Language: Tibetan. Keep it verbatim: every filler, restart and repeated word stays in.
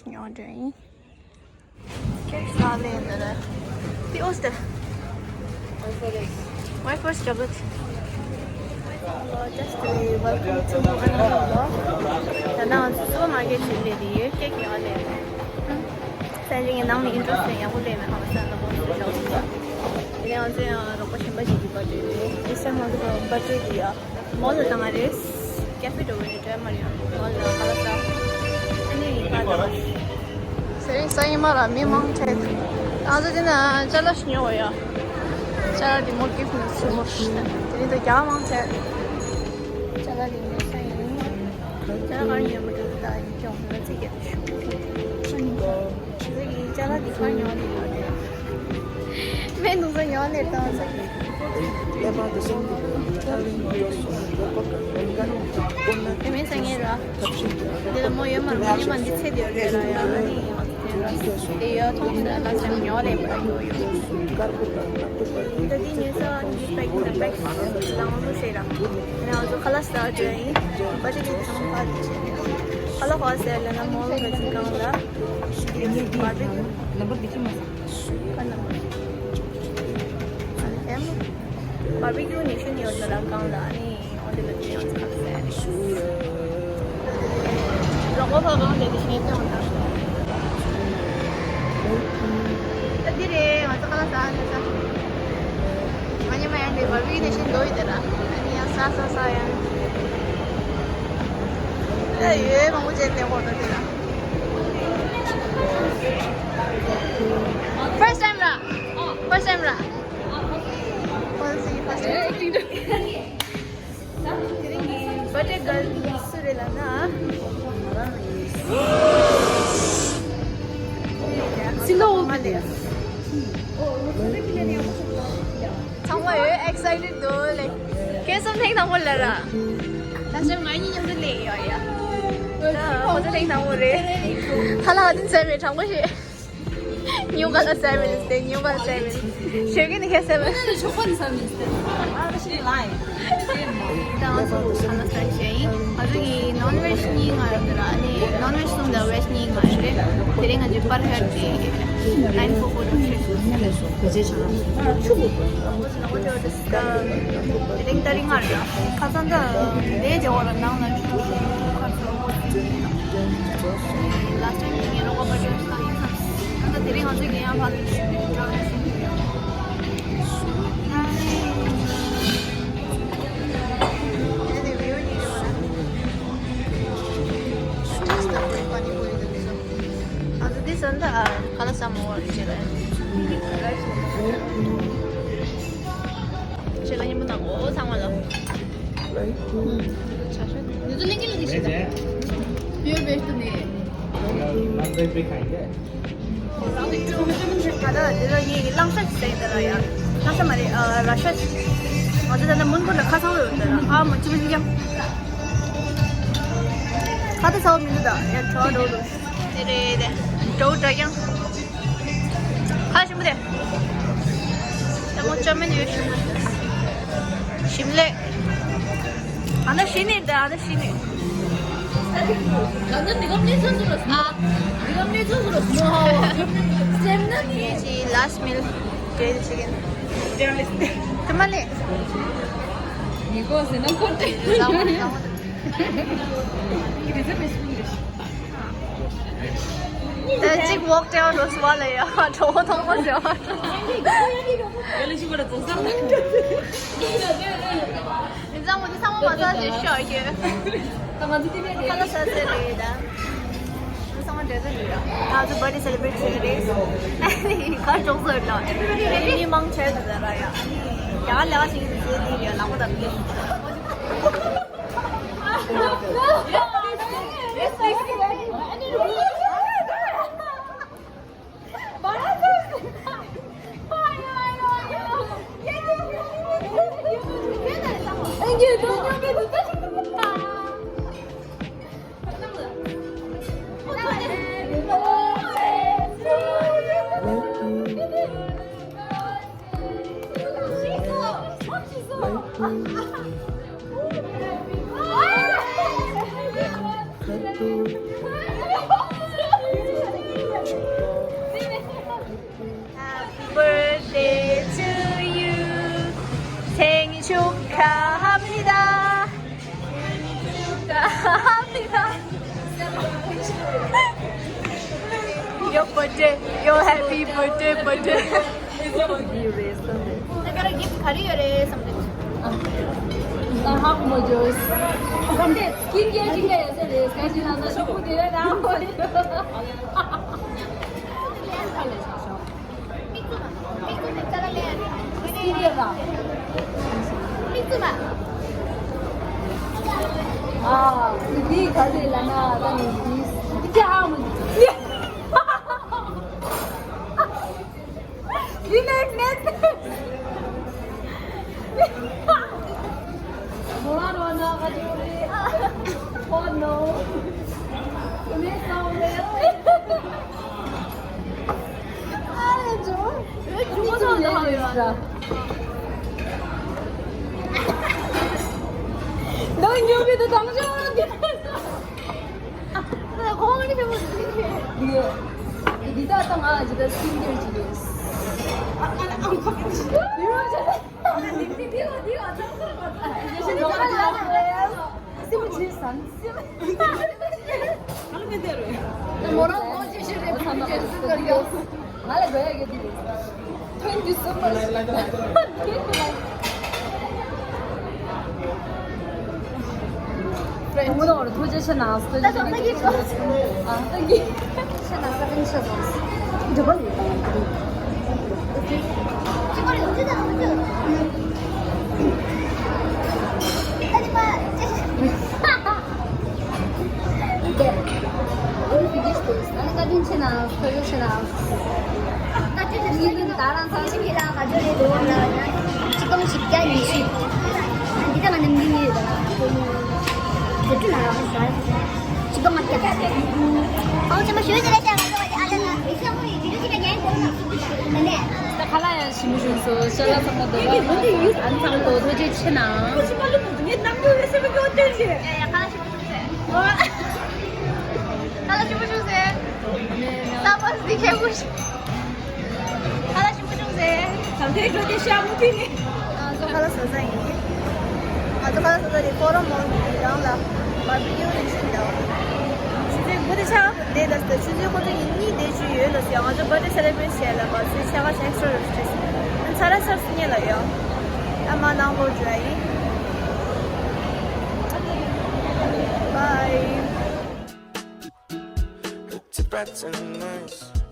ཉོ་འདྲ་ཡིན། ཁེག་ལ་ལེན་འདི་རེད། དེ་ཨོ་སྟེ། My first chocolate. Hello, just today, welcome to Anamolo. ད་ནང་སུ་པར་མར་ཀེཊ་ཞིག་སླེབས་ཡོད། ཁེག་ཉོ་ལེན། སང་ཉིན་ནང་ནས་ཨིན་ཊི་རེ་སི་ཡག་པོ་སླེབས་མེད་ཧ་མ་སང་ལ་མོ་སུ་ཞོག་དེ་ནས་ང་ཚོ་ཡང་རོགས་པ་གཞན་པ་ཞིག་གི་བར་ཌེ་རེད། དེ་སང་ང་ཚོ་བར་ཌེ་རེད་ཡ། མོལ་ལ་བཏང་བ་རེད། ཀེ་ཧྥེ་འགྲོ་གི་རེད། འདྲ་མ་རེད། མོལ་ལ་ཁ་ལག་ཟ། ཨ་ནི་ཁ་ལག་ཟ། ཟེར་རིང་ས་ཡིན་མ་ར་མི་མང་ཆེ། ང་ཚོ་དེ་ན་ཅ་ལག་ཉོ་བ་ཡ། ཅ་ལག་དེ་མོ་གིཕ་ནི་སུ་མོ་ཤི་ན་དེ་རིང་ད་རྒྱ་མང་ཆེ། ཅ་ལག་དེ་ཉོ་ས་ཡིན། ཅ་ལག་ག་རེ་ཉོ་མི་འདུག་ད་ཡིན་ཀྱང་ང་ཚོ་གི་ཤུགས་ཀྱི་ཤུགས་ཀྱི་ཅ་ལག་དེ་ག་རེ་ཉོ་དེ་ཡོད་རེད། མེད་འདུག་ས་ཉོ་ནས་བཏང་ས་གི། དེ་མིན་ས་ངེས་ར། འདི་ལ་མོ་ཡོད་མ་རེད། མོ་ཉི་མ་འདི་ཚེ་དེ་ཡོད་རེད་ར་ཡ་ཨ་ནི་ཡོད་དེ་ར། དེ་ཡོད་ཐོག་ས་ལ་སེམས་ཉོ་ལེ་པ་ཡོད་ཡོད། ད་འདི་ཉོས་ས་འདི་པེག་ན་པེག་ལང་ལུ་ཤེས་ར། ཨ་ནི་ང་ཚོ་ཁ་ལག་ཟ་འགྲོ་ཡིན། བ་ཅི་དེ་ཚང་ཕ་དེ་བྱས་ནས། ཁ་ལག་ཧོ་སེ་ལ་ན་མོ་ལ་ག་ཚི་གང་ལ། བར་བི་ཀྱུ། ནམ་བར་འདི་ཁྱི་མ་ཟ། ཁ་ནམ་བར། ཨ་ནི་ཨེམ། བར་བི་ཀྱུ་ནེ་ཤན་ཡོད་ན་ར་གང་ལ་ཨ་ནི་འོ་དེ་ལ་དེ་ཡང་ཁ་ཟེར་རེད། རོགས་པ་ཕ་གང་དེ་དེ་ཤེས་ཀྱང་ད། ད་འདི་རེད་ང་ཚོ་ཁ་ལག་ཟ་ཟ་ཟ། ང་ཉི་མ་ཡང་དེ་བར་བི་ཀྱུ་ནེ་ཤན་འགྲོ་ཡི་དེ་ར་ཨ་ནི་ཡང་ཟ་ཟ་ཟ་ཡང་། ད་ཡོད་མང་པོ་བྱས་ཏེ་འོ་ད་དེ་ར། First time ར། First time ར། First time. དེ་རིང་གི་བར་ཌེ་གརལ་སུ་རེད་ལབ་ན། སི་ལོ་མ་ལེ། ཚང་མ་ཡོད་ཨེག་སའི་ཊེཌ་འདུག་ལེ། ཁྱེད་གསུམ་ཐེངས་དང་པོ་ལ་ར། ད་ཆ་ང་གཉིས་མཉམ་དུ་ལེ་ཡོད་ཡ། ད་ཁོ་ཚོ་ཐེངས་དང་པོ་རེད། ཧ་ལ་ཧ་དིན་ཚད་མེད་དྲང་པོ་ཞིག New Color Seven is the New Color Seven. ཞོགས་ཀས་ནི་ཁ་སེ་བན། ཆོག་པ་ནི་ས་མིན་སྟེ། ཨ་ཤི་ལའི། ད་ང་ཚོ་ཁ་ལག་ཟ་ཤེས་ཡིན། ང་ཚོ་གི་ནོན་ཝེཇ་གཉིས་ལྔ་ཡོད་ར་ནི་ནོན་ཝེཇ་གསུམ་དང་ཝེཇ་གཉིས་ལྔ་ཡོད་རེད། དེ་རིང་ང་ཚོའི་པར་ཧེཌ་དེ་ནའིན་ཕོར་ཕོར་ཊུ་ཐི་རི། དེ་རིང་ཏ་རིག་ལྔ་རེད། ཁ་སང་ད་ལས་བྱ་བ་ལ་ནང་ལ་ཁ་ཚོར་བོ། Last time ངའི་རོགས་པ་པར་ཊི་ཡང་ཡིན་ཙང་། ད་དེ་རིང་ང་ཚོ་རྒན་ཡང་ཕར་ལ་ཞུ་བའི་གྲངས་ལ་ཞུ་གི་ཡོད། དེ་ནས་བེའུ་གཉིས་ཡོད་ལ། ང་ཚོ་འདི་ཟ་ད་ཁ་ལག་ཟ་མ་བར་བྱེད་ལ། བྱེད་ལ་ཉིན་མོ་དང་འོ་ཚང་མ་ལ། ཡོད་པའི་སྟེང་ནས། ད་ལྟ་འདི་ལ་ངས་ཀྱི་བླང་བྱ་ཞིག་ཟེར་གི་འདུག་ལ་ཡ། བླང་བྱ་མ་རེད་ཨ། ར་ཤ་ཞིག་ང་ཚོ་ད་ལྟ་མོན་གྷོ་ལ་ཁ་སང་ལོས་ཡོད་འདུག་ལ་ཨ་མ་ཅི་མ་ཅི་ཀྱང་། ཁ་ད་ཚ་བ་མི་འདུག་ད་ཡ་གྲོ་བ་འགྲོ་འདུག་དེ་རེད་དེ། འགྲོ་འདྲ་ཀྱང་། ཁ་ཞིམ་པོ་དེ། ལྟད་མོ་བཅོ་མིན་ཡོད་ཞིམ་པོ། ཞིམ་ལེ། ཨ་ན་ཤི་ནི་ད་ཨ་ན་ཤི་ནི། ད་ནི་གམ་ནི་ཚོ་ཚོ་རོ་ཨ། ནི་གམ་ནི་ཚོ་ཚོ་རོ་སོ་ཧ་བ། སེམས་ན་ནི། ཅི་ལཱསི་མིལ་ཀྲེལ་ཅི་ཀེན། ཏི་མ་ལེ། མི་གོ་སེ་ན་ཀོ་ཏེ། ལ་མོ་ལ་མོ། ད་ཅིག་ཝོག་ཏེ་ཨའུཊ་རོ་སུ་བ་ལ་ཡ་གྲོགས་པོ་ཐོག་མ་ཟེར་བ། ཡ་ལ་ཞིག་བ་ལ་ཙོག་ས་ལ། མི་ཚང་མ་འདི་ཚང་མ་མ་ཟ་ཞེས་ཤོག་ཞེས། ད་ང་ཚོ་དེ་ནས་ཁ་ལག་ཟ་ཟེར་རེད་ད། ཚང་མ་འདྲ་ཟེར་རེད་ད། ང་ཚོ་བར་ཌེ་སེ་ལེ་བྷི་རེཊ་བྱེད་ཀྱི་རེད། གར་གྲོགས་ཟེར་ད། མི་མང་ཆེ་འདུག་ད་ར་ཡ། ཡ་ལ་ཞིག་ཟེར་དེ་རེད་ལ་མོ་ད་མི། Your birthday, your happy birthday, birthday. ད་ག་རེ་གིཕ་ག་རེ་ཡོད་རེད་བསམ་དེ། ད་ཧ་གོ་མ་བྱུང་། བསམ་དེ་སི་ཀིན་ཀེར་ཅིག་ཡོད་ཟེར་རེད། སྐད་ཆ་ལ་ན་ཤོག་བུ་དེ་ད་ཧ་གོ་ཡོད། སི་ཀིན་ཀེར་ལ། ཨ། འདི་ག་རེ་ལབ་ན་ད་ནི་འདི་འདི་ཅི་ཧ་མ། འདི་ནེགསི་ནེགསི། མོ་རང་རོ་ན་ག་ཅི་རེད། Oh no. You made sound real. ཨ་ལས་ཇོ། ཇོ་ཇོ་ཇོ་ཇོ། ནང་ཉོ་བའི་དང་ཆ་བ་འདི། ཁོང་ནི་ཕེབས་པ་འདི། འདི་ད་ང་ཇི་ད་སི་ཀིན་ཀེར་ཇི་རེད། ཨ་ཨ་ཨ་ཁ་ཁ། འདི་རོ་ཇི། འདི་འདི་ལ་འདི་ལ་ཅང་ཚར་བ། འདི་ཞིག་ནོར་ལ་ལ་རེད། སེམས་ཅི་སང་སེམས། ང་ལ་མི་སྟེར་རེད། མོ་རང་ལོ་ཅི་ཞིག་རེད། ཚང་མ་ཅི་ཞིག་རེད། ང་ལ་དགོས་ཡ་གི་འདི་རེད། Thank you so much. Friend. ངོ་ལོག་ཐུགས་རྗེ་ཆེ་གནང་། ད་ད་ད་གི་ཨ་ད་གི་ཆེ་གནང་། ད་གི་ཆེ་གནང་། འགྲོ་བ་ཡོད་དང་། ཅི་མ་རེད། འདི་དང་འདི། ད་གི་པ། ཨོ་ཕི་ཇི་སི་ཏུ་ས་ན་བཀའ་དྲིན་ཆེ་གནང་། ཐུགས་རྗེ་ཆེ་གནང་། ད་ཅི་ཞིག་ཡིན་ད་རང་ཚང་ཞིག་གི་ལ་ག་ཚོད་རེད་འདུག་ལ་ན་ཆིག་སྟོང་བཞི་བརྒྱ་ཉི་ཤུ། འདི་ད་ང་ནམ་རྒྱུན་ཡོད་ད་ལ་ཁོ་མོ་དེ་ཚོ་ལ་རང་ཤར་ཆིག་སྟོང་ལྔ་བརྒྱ། ཨང་ཚང་མ་ཞུ་ཟེར་ལ་ཤར་ང་ཚོ་ཨ་ལ་ན་མི་ཤ་མོ་ཡི་བི་ཌིའོ་ཞིག་ལ་ཉན་དགོས་ན་ད་ནས། ད་ཁ་ལག་ཡང་ཞིམ་ཞིམ་བཟོ། ཤ་ལག་ཚང་མ་དོ་བ་ཨ་ཚང་མ་དོ་ཐུགས་རྗེ་ཆེ་གནང་། ཁོ་ཞིག་མ་ལུས་ངའི་ནམ་རྒྱུན་ཡོད་སེམས་ཀྱི་འོ་དོན་ཞིག་ཡ་ཡ་ཁ་ལག་ཞིམ་པོ་བྱུང་ཟེར། ཁ་ལག་ཞིམ་པོ་བྱུང་ཟེར། ཁ་ལག་ཞིམ་པོ་བྱུང་ཟེར། ད་ལྟའི་འགྲོ་དེ་ཤ་མུ་མཐུད་ནས། ང་ཚོ་ཁ་ལག་ཟ་ས་ཡིན། ང་ཚོ་ཁ་ལག་ཟ་ས་དེ་ཕོ་རོ་མོལ་གྱི་རང་ལ་བར་བི་ཀིའུ་རིང་ཤིན་ཡོད། ཆུ་ཚོད་དགུ་དེ་ཆགས་བསྡད་ད་ཟེར། ཆུ་ཚོད་ཁོ་ཚོ་ཉིན་གཉིས་དེ་ཆུ་ཡོད་ད་ཟེར། ང་ཚོ་བར་ཌེ་སེ་ལེ་བྷི་རེཊ་བྱས་ལ་བར་ཚེས་ཆ་ག་ཤ་ཨེག་སི་ཊྲ་རེ་ཇི་སི་ཊེ་ཤན་ཚ་ར་ཚར་སི་ཉེ་ལ་ཡོད། ཨ་མ་ནང་ལོག་འགྲོ་ཡ་ཡིན། Bye. Look to brighten eyes.